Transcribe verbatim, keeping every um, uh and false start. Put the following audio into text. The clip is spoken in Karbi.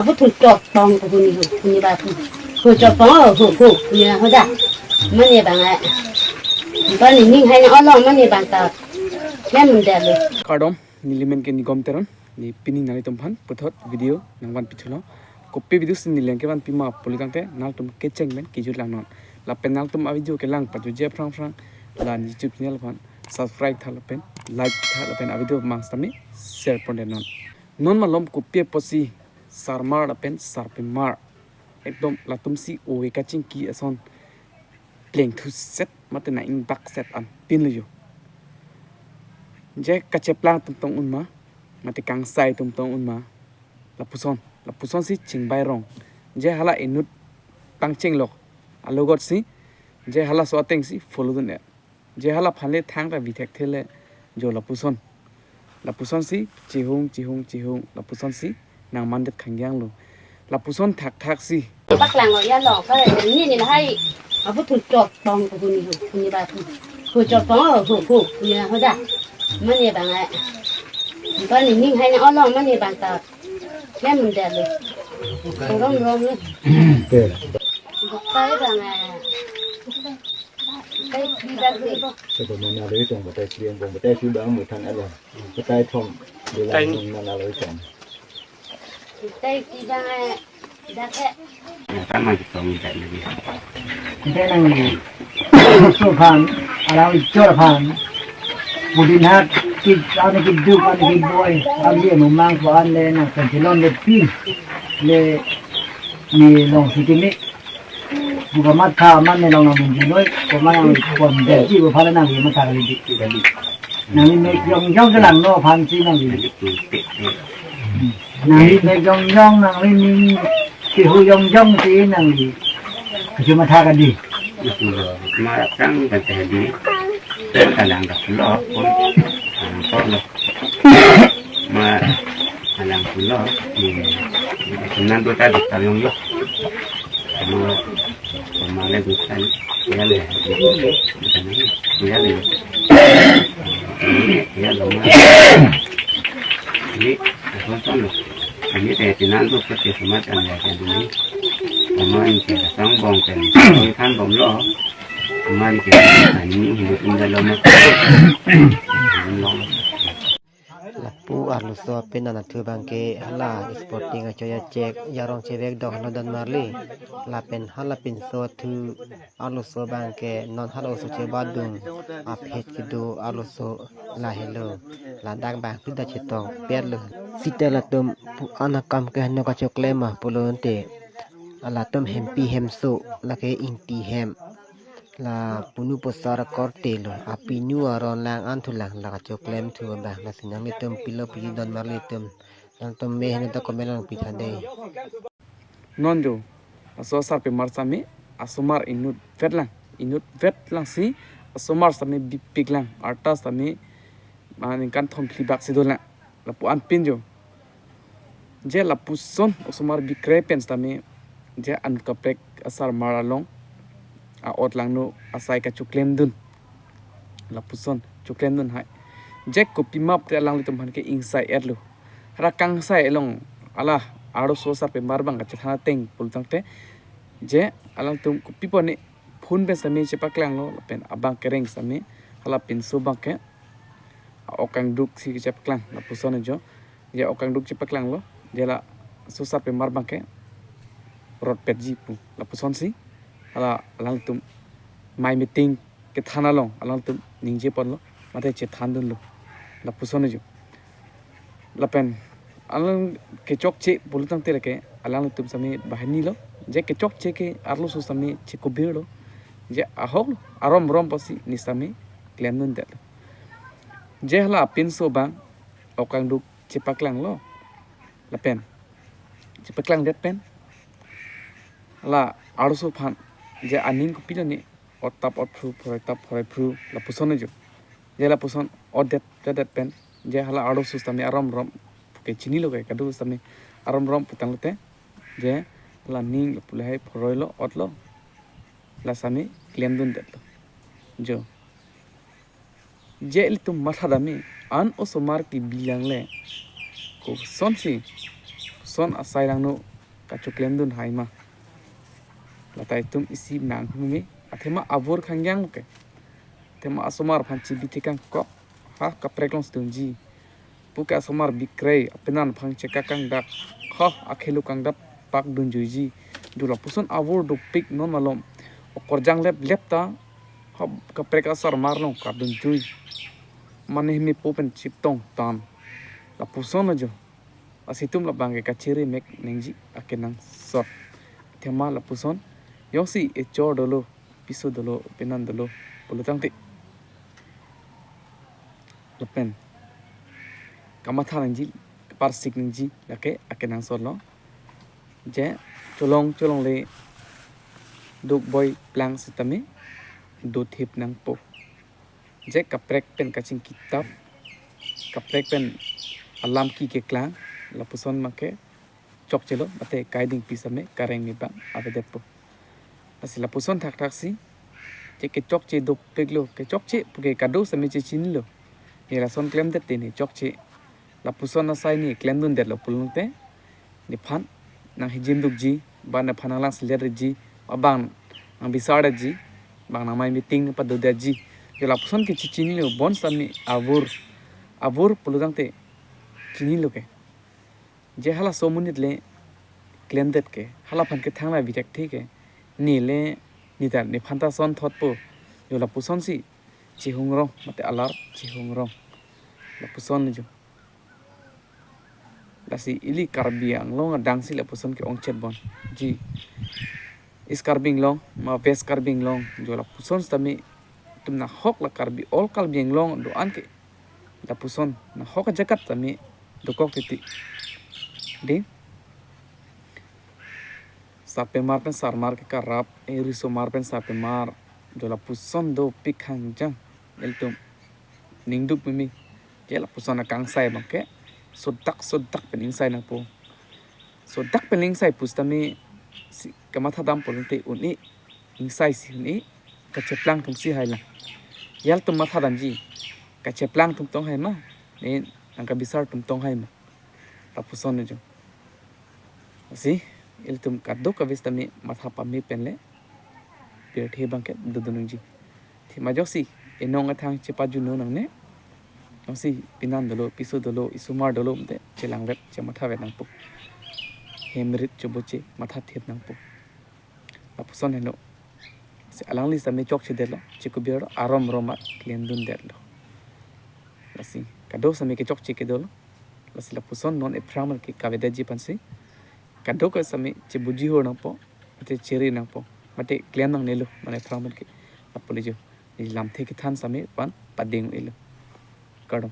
Abu thun chok pong ko huni hu, huni ba hu. Hu chok pong, oh, hu, hu, huni ho da. Mane bang ai. Bang ni ning hai na olo mane bang ta. Kardom, neli men ke Nigom Teron, ne pini nanglitum aphan puthot video nangvanpi thulo. Kopi video si neli nangkevanpi ma pulotangte, nangtum kecheng pen kejut langnon. Lapen nangtum a video kelang pajutji aphrang aphrang, la YouTube channel aphan subscribe tha lapen like tha lapen a video mang sitame share pondetnon. Non malom kopi apotsi sarmar lapen sarpimar, ekdom latum si ove kachingki ason plengthuset mate na ingbakset an pinlo jo. Je kacheplang atum tong un ma, mate kangsai atum tong un ma, lapuson, lapuson si chingbai rong. Je hala inut pangchenglok alogot si, je halaso ateng si follow dun-e. Je hala aphan le thangta vi thekthe le jo lapuson. Lapuson si chihung, chihung, chihung, lapuson si nangmandet khangjang lo. Lapuson thakthak si. Paklang lo ya lo, ka ni ni hai. Abu thun chok pong ko huni hu, huni ba hu. Hu chok pong, oh, hu, hu, huni ho da. Mane bang ai. Bang ni ning hai na olo mane bang ta. Klem mun da lo. Rom rom lo. Bukai bang ai. Bukai kli bang ai. Ke bang mana lo itong, batai kli, bang batai kli bang mu than alo. Batai thom. Dia lah mana lo itong. Batai kli bang ai. Dak he. Yang sama kita minta lagi. Kita nang ni. Sophan, alang ijor aphan. Pudin hat, kid, ane kiduk, ane kidboi. Ang dia memang ko an le nang pensilon le pin. Le ni long sitini. Buka matha man ne long nang munjunoi, ko man nang pon de ji ko phala nang ye matha kali dik kali. Nang ni mek jong jong ke langno aphan si nang ni. Nang ni mek jong jong nang ni ning kihu jong jong si nang ni. Kacuma matha kali. Itu lo, marap kang kan teh di. Kalang dak lo, pun. Ah, pun lo. Ma alang pulo, eh, nan dota dota yong yo. Ma, ma le dota, ya le, ya le, ya le, ma. Ini, apa lo? Ini teh tinan tu kerja semat kan ya kan ini. Ma ini kerja sang bong kan, bong kan bong lo. Ma ini kerja ini hidup indah lo ma. Lo. Lapu arloso apin anatthu abangke hala sporting achoya chek yarong chevek dok hano don marli. Lapen hala pinso athu arloso abangke non hala oso chebadung aphet kedo arloso lahelo. Ladak abang pida chetong perlo. Sita latum pu anakam ke hano kachoklem ma pulote. Alatum hempi hemso lake ingti hem. La punu posar korte lo, apinu aron lang an thulang la kachoklem thu abang, lasi nanglitum pilo piji don marlitum, nangtum me heno ta comment lang pitha dei. Non jo, aso asarpimar sitame, asomar inut vetlang, inut vetlang si, asomar sitame bipiklang, arta sitame, ma ningkan thom phli bak si dolang. Lapu anpin jo. Je lapuson osomar bikre pen sitame je anut kaprek asarmar along a-ot langno asai kachoklemdun. Lapuson choklemdun hai. Je kopi map te alanglitum aphan ke ingsai-etlo. Hala kangsai along hala arloso asarpimar abang kachethan ateng pulotangte je alangtum kopi pone phone pen sitame chepaklanglo lapen abang kereng sitame hala pinso abangke a-ok angduk si kachepaklang lapuson ajo. Je ok angduk chepaklanglo, je laso asarpimar abangke rotpetji pu. Lapuson si hala alangtum mai meeting kethan along alangtum ningje ponlo, mate chethandunlo. Lapuson ajo. Lapen alang kechokche pulotangte lake alangtum sitame banghini lo. Je kechokche ke arloso sitame chekobir lo. Je ahok lo, arom rom pusi ne sitame klemdundetlo. Je hala apinso abang ok angduk chepaklanglo. Lapen chepaklangdet pen hala arloso aphan je aning kopilo ne ot tap otphru, phoroi tap phoroiphru lapuson ajo. Je lapuson otdet det pen je hala arloso sitame arom rom ke chinilo ke kado sitame arom rom putanglote je la ning lapu lahai phoroilo otlo la sitame klemdundetlo. Jo. Je ilitum matha dame an osomar kebi langle kosonsi, koson asai langno kachoklemdun hai ma. Lata itum isi nang humi. Athema avur khangjang ke. Athema asomar aphan chibi tekang kok. Ha kaprek along si dunji. Puke asomar bikre apenan aphan chekak kangdak. Ho akhelu kangdak pak dunjuiji. Jo lapuson avur dopik non malom. Okorjang lep lep ta. Ho kaprek asarmar along kardunjui. Mane hemi po pen chiptong tan. Lapuson ajo. Lasi itum labang ke kachere mek nangji akenangsot. Athema lapuson jongsi echor dolo, piso dolo, penan dolo pulotangte, lapen kamatha nangji, kaparsik nangji, lake akenangsot lo. Je cholong cholongle duk boi plang sitame dothip nangpo. Je kaprek pen kachingki tap, kaprek pen alam ki keklang, lapuson make chokchelo, mate kaiding pi same kareng ni bang avedetpo. Lasi lapuson thakthak si, je kechokche dopiklo, kechokche puke kado same chechinilo. Ne lason klemdet te ne chokche. Lapuson asai ne klemdundetlo pulotangte, nephan nanghijim dukji, ba nephan nanglang selet ji, ba bang nangbisar detji, bang nangmai meeting padodetji. Jo lapuson ke chechinilo, bon sami avur, avur pulotangte chinilo ke. Je halaso amonit le klemdet ke, halaphan ke thangna bijak the ke, nele nita nephan ta son thotpo. Jo lapuson si chehungrong, mate alar chehungrong. Lapuson jo. Lasi ili Karbi Anglong adang si lapuson ke-ongchet bon. Ji. East Karbi Anglong, ma West Karbi Anglong, jo lapuson sitame itum nahok la Karbi, all Karbi Anglong do-an ke. Lapuson nahok ajagat sitame dokok titi. Dei. Sarpimar pen sarmar ke karap, eh, risomar pen sarpimar. Jo lapuson dopik khangjang. Ilitum ningduk mimi. Je lapuson akangsai abang ke sodak sodak pen ingsai nangpo. Sodak pen ingsai pusitame si kamatha dam pulotangte un-e, ingsai si un-e, kacheplang atum si hai lang. Ilitum matha damji, kacheplang atum tong hai ma, ne nangkabisar atum tong hai ma. Lapuson jo. Lasi ilitum kadokave sitame matha pame pen le pirthe abang ke dodun nangji. Athema jongsi inong athang chepajuno nangne, jongsi penan dolo, piso dolo, isomar dolo mate chelangvet, chemathavet nangpo. Hem rit choboche mathathip nangpo. Lapuson heno. Si alangli sitame chokchedetlo, chekubir arom roma klemdundetlo. Lasi kado sitame kechokche kedolo. Lasi lapuson non ephrang ke kavedetji aphansi, kado ke sitame chebuji hor nangpo, mate chere nangpo, mate klem nangnelo, mane ephrang ke. Lapu le jo, ne lamthe kethan sitame pan pading elo. Kardom.